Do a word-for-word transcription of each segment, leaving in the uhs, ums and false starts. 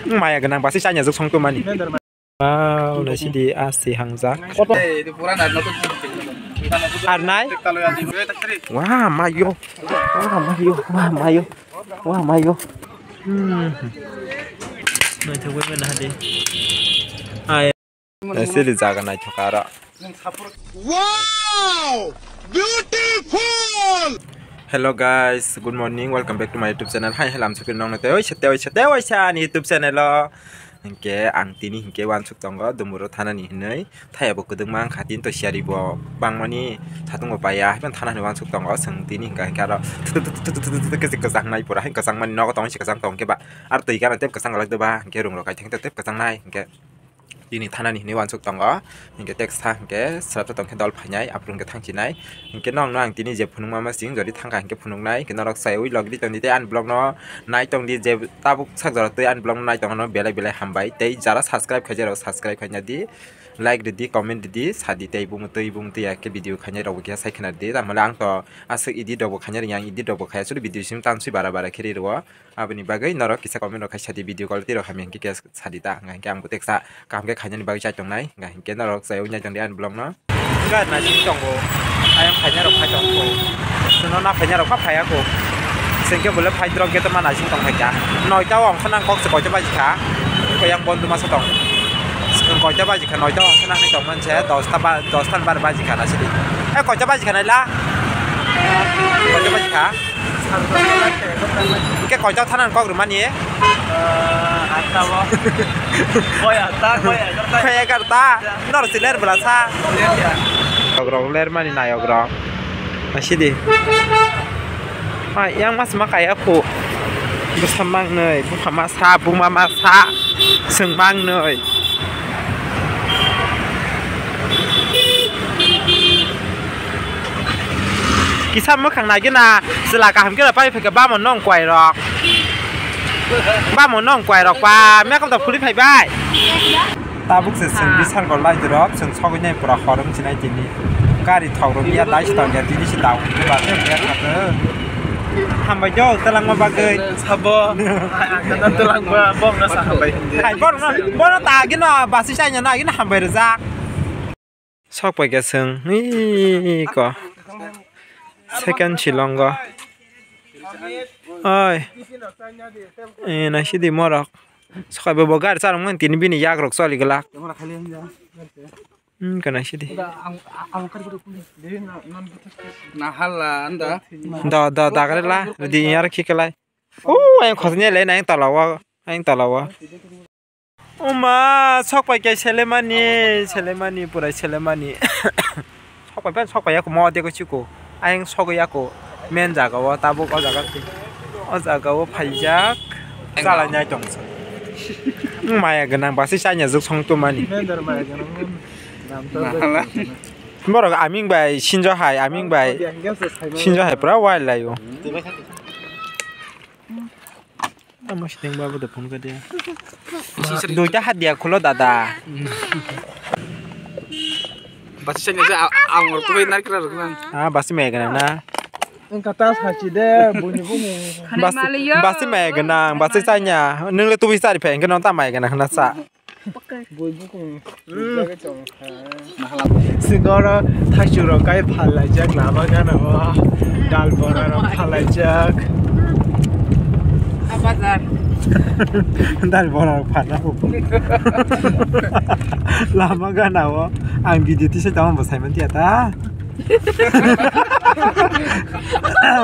Maya gwnang basi chanya jok song tumani. Wow, naisidi asti hangjak. Ar nai? Wah, mayo. Wah, mayo. Wah, mayo. Wah, mayo. Hmm. Naithok bai mano hadi. Ai. Naisidi jaga naithok aro. Wow! Beautiful! Hello guys, good morning. Welcome back to my YouTube channel. Hai, hello, amsukri nong nate oi sete oi sete oi sa ani YouTube channel o. Hinkhe ang tini hinkhe wansuk tongo, dumuro thanani hinwi. Thaya bo kwdwkma wngkha, tini to siyari bo bangmani, satung bo paiya, haikhe thana hinwi wansuk tongo. Chwng tini hinkha hinkhe aro kwchang nai pura, hai kwchang mani nogo tongo, se kwchang tong khe ba. Aro twi gana tei kwchang gwlak de ba, hinkhe rung rok kaithang tei kwchang nai hinkhe. Tini thanani hinwi wansuk tongo, hinkhe teksa hinkhe swrapsa tongkhe dol phainai, aphuru hinkhe thangchinai. Hinkhe nokno ang tini je phunukma masing, jodi thangkha hinkhe phunuknai, hinkhe norok chaiwi logdi tongdi tei ani vlogno nai tongdi, je tabuk sak jora tei ani vlogno nai tongmano belai belai hambai. Tei jara subscribe khaijak rok subscribe khaina di, like ridi, comment ridi, sadi tei bumung twi bumung twi ya khe video khainai rokbo khe sai khna di. Tamole ang to aswk edit rokbo khaina rwngya, ang edit rokbo khaya, sudu video sim tanswi bara bara khe ri rwo. Aboni bagwi norok kisa comment rok khai sadi, video quality rok hamya hinkhe khe sadi ta, hwnka hinkhe ang bo teksa kaham khe khainani bagwi chai tongnai, hwnka hinkhe norok chaiwi nai tongdi ani vlogno. Hwnka naising tongo, ayang phaina rok phai tongkho, chwngno na phaina rok pha phaiya kho, chwngkhe bole phai drop gate ma naising tong phaikha, noita o ongkha nang kok se koita baji kha, koyang bondu masa tong, chwng koita baji kha, noita o ongkha nang tong manse dosta ba, dosta ni bar baji kha naisidi, e koita baji kha naila, koita baji kha. Hingke koitok thanani kok rwmani? Atta bo. Koi atta, koi egarta. Koi egarta. Nor si ler bwla sa. Ler ya. Rok ler mani nayok rok. Asidi. Hai, yang mas ma kaya khu. Bwsa mangnoi, bupha ma sa, buma ma sa, chwng mangnoi. Kisa mwkhang nai gina chwla kaham khe pai phaikha bamo nong kwai rok. Bamo nong kwai rok pa makeup da phuli phai bai. Tabuk se chwng bisal gol lai dirok chwng sogwi nai pura hor wng sinai tini. Gari thok rok ya dai se tong ya tini se dau ba se ya kha. Hambai jo telangma bagwi. Sabo. Telangma bong na sa hambai hindi. Hai bor na bor ta gino basi sai na gino hambai rwjak. Sok pai khe chwng, ii, ko. Second Shillong o. Oi. Eh, naisidi morok. Sokai bo, bo gari charwng mani tini bini yak rok choli glak. Hmm, ko naisidi. Nahala, anda. Da, da, da, gari la, di yar khiklai. Oh, ayang khosni le, ayang talawa, ayang talawa. Oma, sok pai khe selemani, selemani, purai selemani. Sok pai pen sok pai ya, mo de ko chiko. Ayang sok ya ko. Men jaga o, tabuk o jaga si. O jaga o phaijak. Chalai nai tong. Maya gwnang, basi chanya juk song tumani. Borok aming bai sinjo hai, aming bai sinjo hai pura wild layo. Amo siteng babu da phone ka dia. Duita hat dia khulo dada. Basi sanya se angor tu nai kira rukna. Ah, basi maya gwnang na. Engka ta sachi de, buni buni. Basi maya gwnang, basi sanya. Nung le tu bisa ri phe, engka non ta maya gwnang na sa. Bui bukung. Sigoro thaichuk rok kai phal laijak lama gana o. Dal bora rok phal laijak. Bazar. Dal bora rok phal laijak. Lama gana o. Ang video tisa tamo bo saiman tiya ta.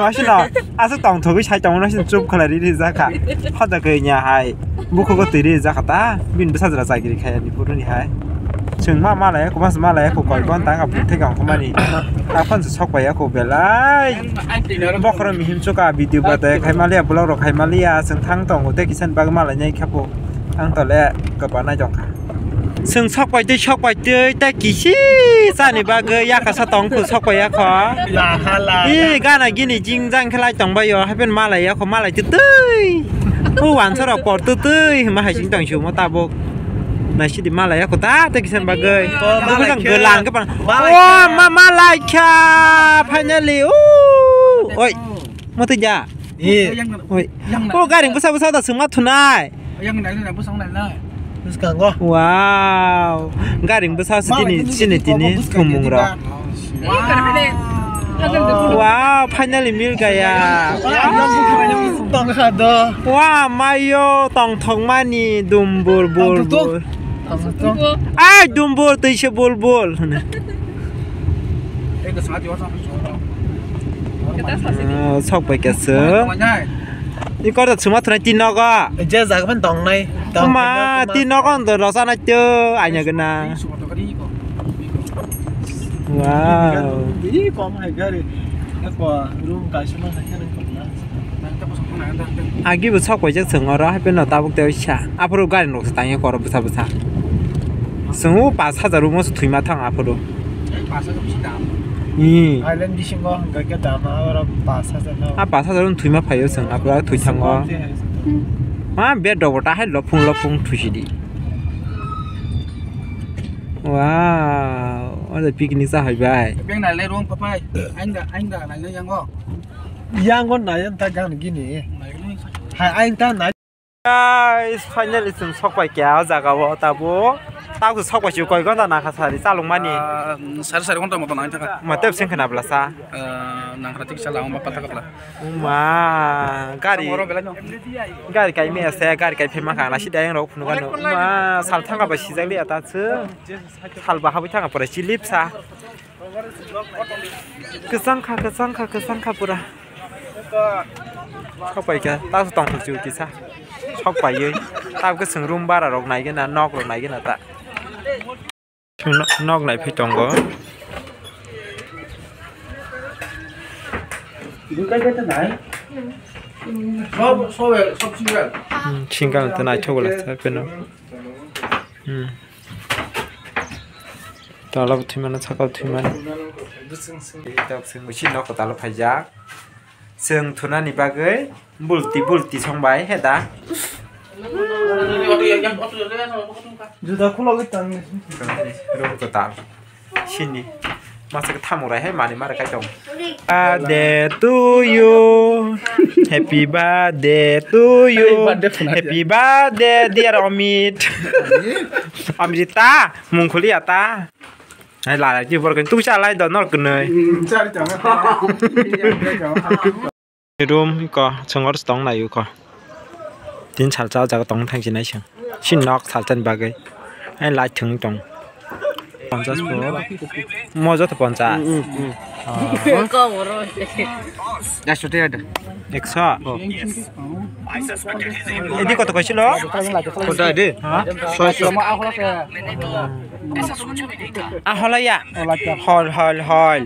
Masino, aswk tongthogwi sai tongo, naisino chup khlai ri rijak kha. Hoda khe nya hai, bukhugo twi rijak kha ta, bini bwsa jora chagiri khai ani phuru ni hai. Chwng ma malaya, kumas malaya, kho koi gon tang, aphuru thek ang khumani. Aphon se sok bai ya kho belai. Bokhoro mihim chuka video bata khai maliya, vlog rok khai maliya, chwng thang tongo tei kisa ni bagwi malai nai kha pho. Ang tole kwpa nai tong kha. Chwng sok pai twi, sok pai twi, tei kisi chani bagwi yakasa tong khu sok pai ya kho. Ih, gana gini jing jang khe lai tong bai o, happen malai ya kho, malai twi twi. O wansa rok por twi twi, hima hai sing tong sumo tabuk. Naisidi malai ya kho ta, tei kisa bagwi. Bukung jang gwlang khe pan. O, ma malai kha, finally. O, oi. Mo twi ja. Eh, yang, oi. Yang, oh, garing bwsa bwsa da swngma thunai. Yang nai nai bwsa nai nai. Bwskango. Wow. Garing bwsa se tini, tini, tini thumung rok. Wow. Wow, finally mil gaya. Wow, mayo tongthokmani dumbur bur bur. Ai, dumbur twi se bul bul. Oh, sok bai kha se. I kor da suma thrai tin nogo. Je jaga phan tong nai. Tong ma, tin nogo ndo rosa na tyo anya gana. Wow. Ih, kom hai gari. Ko room kaisa ma hai gari kom na. Agi bo sok paijak chwng oro, hai phano tabuk tei sa. Aphuru gari nok se tangya koro bwsa bwsa. Chwng o pash hajar room o se thwima thang aphuru. Pash hajar bisi dam. Ih. Island bisingo hwnkha khe dam oro pash hajar no. A pash hajar room thwima phaio chwng aphuru thwi thango. Ma bed rok bo ta hai lopung lopung thwi sidi. Wow, o de picnic sa hai bai. Beng nai le room papai. Aing da, aing da nai le yango. Yango nai ta gan gini. Nai le. Hai aing ta nai. Guys, finally chwng sok pai kha o jaga o tabo. Tabo sok pai si koi gonta na kha sari chalung mani. Ah, sari sari gonta moto nai thaka. Ma tep sing khna bla sa. Ah, nang khra tik sa la ma pata kapla. Uma, gari. Gari kai me ase, gari kai phema kha na si dayang rok phunu gano. Uma, sal thanga ba sijak li ata chwng. Sal ba habwi thanga pore chilip sa. Kwchang kha, kwchang kha, kwchang kha pura. Sok pai kha, ta tong thok chu kisa. Sok pai yoi. Ta kwchwng room bara rok nai gena, nok rok nai gena ta. Nok nai phai tongo. Hmm, single to nai thok bwla sa pheno. Hmm. Tala bo thwimano, saka bo thwimano. Tok sing bisi nok talo phaijak. Chwng thunani bagwi bulti bulti song bai he da. Juda khulogwi tang. Room kwtal. Sini. Masa khe thamung rai hai mani mara kai tong. Birthday to you. Happy birthday to you. Happy birthday phunai. Happy birthday, dear Amit. Amrita, mungkholi ata. Hai la, ki bor kan tu cha lai do nor kunai. Hmm, chari tong. Room ko chwng oro tong nai ko. Tin salsa o jaga tong thang sinai sing. Sin nok salsa ni bagwi. Ai light thwng tong. Ponchas po. Mo joto ponchas. Mm, mm, mm. Ah. Ko boro. Ekso tei ada. Ekso. Oh. Edi koto koisilo? Koto edi? Ha? Soiso. Ah, hola ya. Hol, hol, hol.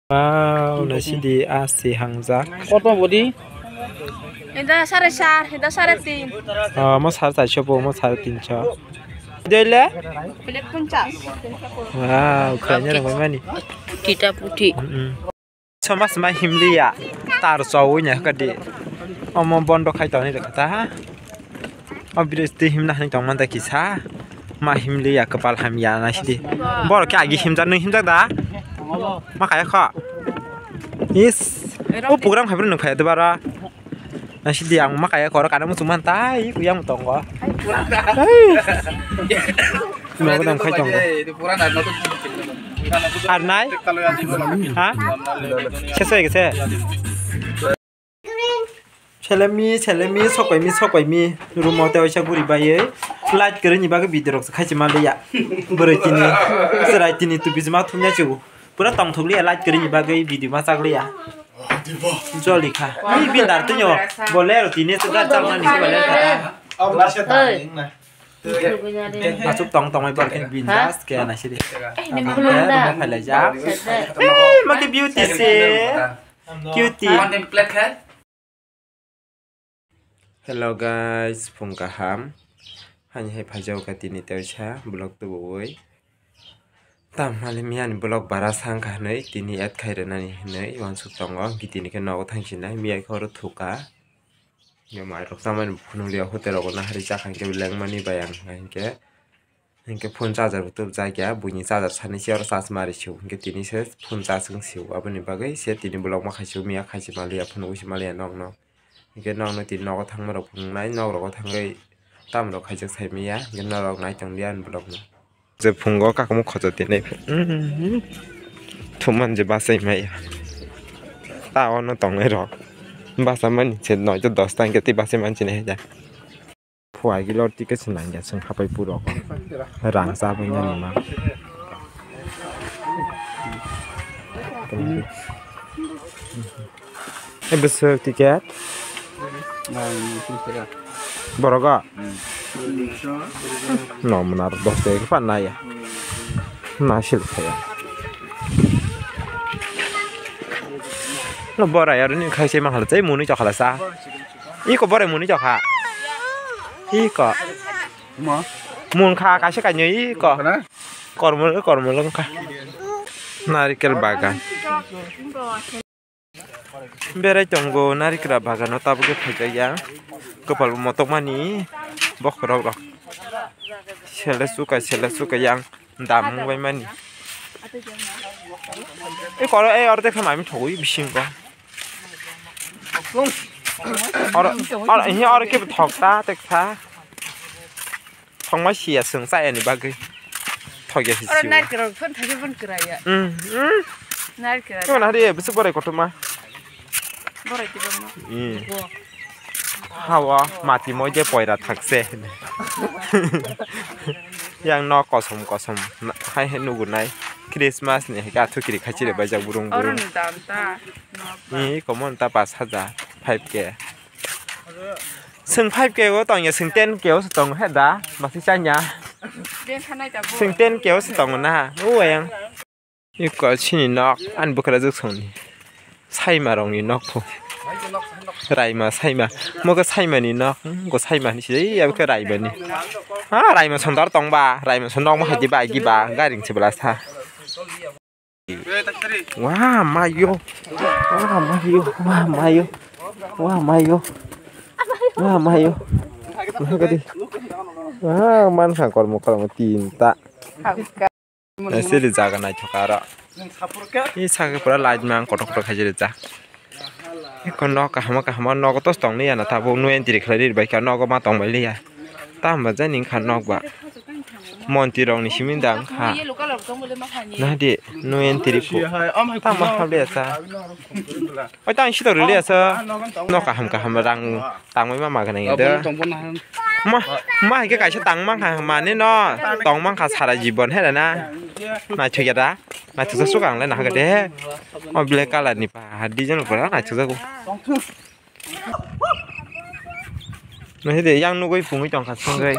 Wow, naisidi asi hangjak. Koto bodi? Eda sare sar, eda sare tin. Ah, mo sar saiso bo, mo sare tinso. Dele? Plate ponchas. Wow, khanya rang mani. Puthi ta puthi. Mm-mm. Somas ma himliya. Tar chawi nya kadi. Omo bondo khai toni rekha ta. O bridge twi himna hinwi tongmani da kisa. Ma himliya kwpal hamya naisidi. Borok khe agi himjak, nwng himjak da? Ma kaya kho. Is. O program khaibru nwng phaiya dubara. Naisidi ang ma kaya koro kana muchung man tai kuyang tongo. Nogo dam khai tongo. Ar nai? Ha? Sese gese. Selemi, selemi, sokpaimi, sokpaimi. Room o tei waisa guri baiwi. Light kwrwini bagwi video rok se khaisi manliya. Bwrwi tini, chwrai tini, tubijima thumya chu. Pura tongthokliya light kwrwini bagwi video ma chakliya. Joli kha. Ni bindar tunyo. Bolero tini se ga chakmani se bolero kha. Hey. Masuk tong tong ai bor khe bindas khe naisidi. Room o phailaijak. Hey, maki beauty se. Cutie. Hello guys, phung kaham. Hani hai phaijago kha tini tei sa vlog tubuwi. Tam hali miyani vlog bara sangkha hinwi tini add khai rwnani hinwi uansuk tongo. Hwnkhe tini khe nogo thangsinai miya khe oro thuka. Yo mai rok chamani phunukliya hotel rogo nahari chakha hinkhe lengmani bai ang hinkhe. Hinkhe phone charger bo tubjak ya, buini charger sani se oro charge mari sio. Hinkhe tini se phone charge wng sio, aboni bagwi se tini vlog ma khaisio, miya khaisi maliya, phone wi se maliya nokno. Hinkhe nokno tini nogo thangma rok phunuknai, nok rogo thangwi tamo rok khaijak sai manya, hinkhe norok nai tong di ani vlog no. Je phungo kakamo khoto tini, thuman je bachai maya. Ta ono tongnai rok. Basa mani se noito dosta hinkhe tei bachai manchini hai ja. Phuaigilo tike se nangya chwng hapai puro. Rang chabwi nani ma. Hai bwswk ticket? Borogo? No mwnaro dos taka khe phan naya. Na sil khaya. No borai aroni khai se mahal chai muni chokhala sa. Iko borai muni chokha. Iko. Mo? Mun kha kaisa kainwi iko. Kana? Kormol kormol wngkha. Narikel bagan. Berai tongo narikel bagano tabuk phaijak ya. Kopal bo motokmani bokhorok rok. Sele suka sele suka yang. Damung bai mani. E koro e oro tekha mami thogwi bisingo. Oro oro hi oro ke thok ta tekha. Thongma siya sung sa yani bagwi. Thogya hi siwa. Oro narikra phun thagi phun kra ya. Mm. Mm. Narikra. Ko na ri bisu borai kotuma. Borai tibang ma. Mm. Hawa mati moide poira thakse. Yang no kosom kosom hai hai nugunai Christmas ni hika thukiri khachire baijak burung burung. Ni komon ta pas hajar five K. Sing five K o tongya sing ten K o tong he da masi chanya. Sing ten K o tong na. O yang. Iko chini nok ani bwkrajwk songni. Saima rokni nok pho. Raima saima. Moga saimani nok. Go saima ni sijai abkhe raimani. Ha raima sondar tongba. Raima sondar ma haji ba giba garing se bela sa. Wa mayo. Wa mayo. Wa mayo. Wa mayo. Wa mayo. Wa mayo. Wa man sang kormo kormo tinta. Sili jaga naithok aro. Ih sakhe pura light mang kotor kotor khaijak rijak. Eko nok kaham kaham nogo tos tongni yana tabuk no entry khlai ri bai kha nogo ma tong bai liya. Tamo jani wngkha nok ba. Monti rok ni simi da wngkha. Nahdi no entry pu. Tamo hap liya sa. Oi tang si to ri liya sa. Nok kaham kaham rang. Tangwi ma magana ngi de. Ma ma hike kaisa tang mang ha mane no. Tong mang kha sara jibon he na. Naithok ya da. Naithok sa sukang le na ha de. O black color ni pa design pura naithok jago. Nahi de yang nugui pungui tong kha sungui.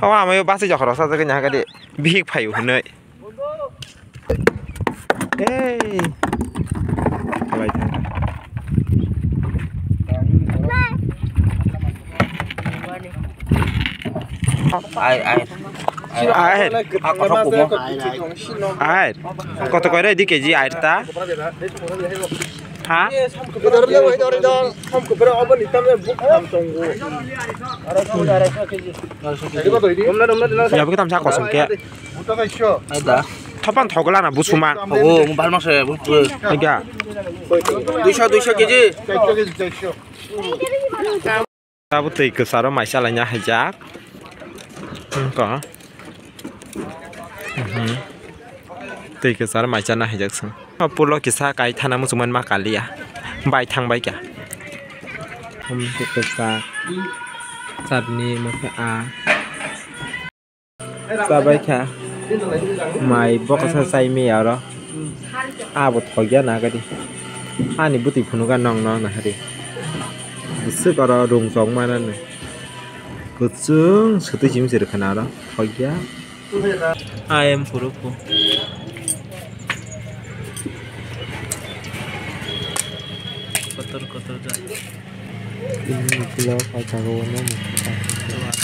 Hawa amayo basi jokhoro sa jaga nya ha de. Bihik phayu hinui. Hey. Khalai thang. Ai, ai. Ai. Ai. Koto koire di keji ai ta? Ha? Yabu kitam sa kosong ke. Thopan thogla na busuma. Thogo, mo bal mase, bu. Ega. Duiso, duiso keji. Abo twi kwcharo mai chalaina haijak. Wngkha. Mhm. Twi kwcharo mai chana haijak song. Pulo kisa kai thana muchungmani ma kaliya. Bai thang bai kha. Kwchak. Chutney mokhe a. Chabai kha. Mai boksa chai maya oro. Abo thokya na gadi. Ani bwtwi phunuka nong no nahari. Bwswk oro rung chok manani. Kwchwng swtwi chimwi se rwkha na oro. Thokya. I am Phuruku. Kotor kotor ja. Ini ukulok, o jaga o no muchung.